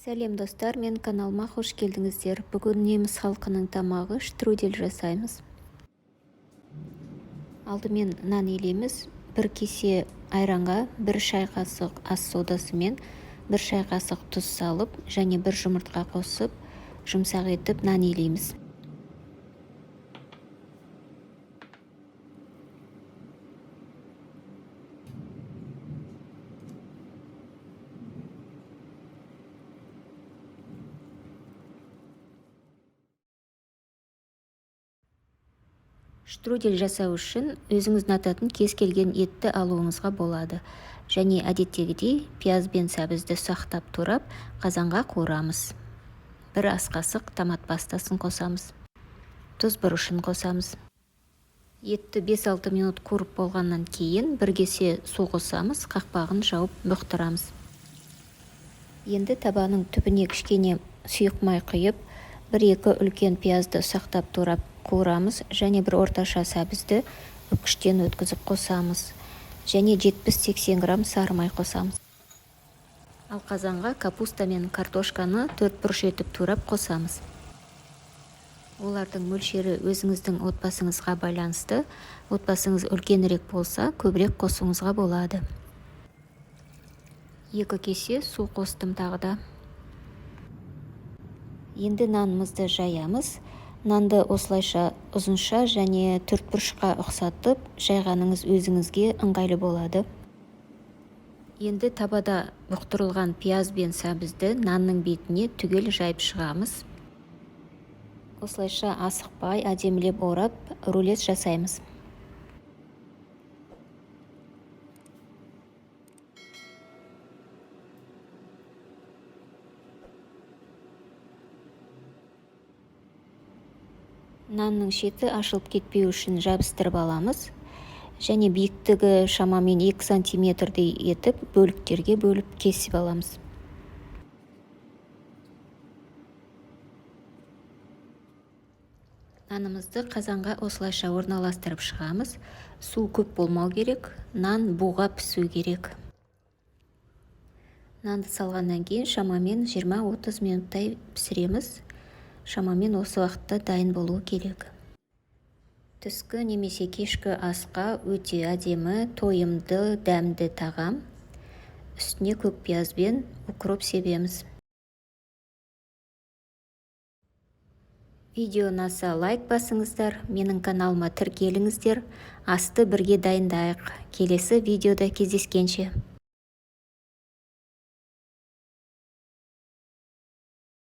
Сәлем, достар! Мен каналыма қош келдіңіздер. Бүгін неміс халқының тамағы штрудель жасаймыз. Алдымен нан илейміз. Бір кесе айранға 1 шай қасық ас содасы мен 1 шай қасық тұз салып және 1 жұмыртқа қосып, жұмсақ етіп нан илейміз. Штрудель жасау үшін өзіңіз ұнататын кез келген етті алуыңызға болады. Және әдеттегідей пияз бен сәбізді ұсақтап турап, қазанға қуырамыз. 1 ас қасық томат пастасын қосамыз. Тұз, бұрышын қосамыз. Етті 5-6 минут қуырып болғаннан кейін 1 кесе су қосамыз, қақпағын жауып бұқтырамыз. Енді табаның түбіне кішкене сұйық май құйып, 1-2 үлкен пиязды ұсақтап турап қуырамыз және 1 орташа сәбізді үкіштен өткізіп қосамыз. Және 70-80 грамм сары май қосамыз. Ал қазанға капуста мен картошканы 4 бұрыш етіп турап қосамыз. Олардың мөлшері өзіңіздің отбасыңызға байланысты. Отбасыңыз үлкенірек болса, көбірек қосуыңызға болады. 2 кесе су қостым тағы да. Енді нанымызды жаямыз. Нанды осылайша ұзынша және төрт бұрышқа ұқсатып жайғаныңыз өзіңізге ыңғайлы болады. Енді табада бұқтырылған пияз бен сәбізді нанның бетіне түгел жайып шығамыз. Осылайша асықпай әдемілеп орап рулет жасаймыз. Нанның шеті ашылып кетпеу үшін жабыстырып аламыз. Және биіктігі шамамен 2 сантиметрдей етіп бөліктерге бөліп кесіп аламыз. Нанымызды қазанға осылайша орналастырып шығамыз. Су көп болмау керек, нан буға пісу керек. Нанды салғаннан кейін шамамен 20-30 минуттай пісіреміз. Шамамен осы уақытта дайын болуы керек. Түскі немесе кешкі асқа өте әдемі, тойымды, дәмді тағам. Үстіне көк пияз бен укроп себеміз. Видео ұнаса лайк басыңыздар, менің каналыма тіркеліңіздер. Асты бірге дайындайық. Келесі видеода кездескенше.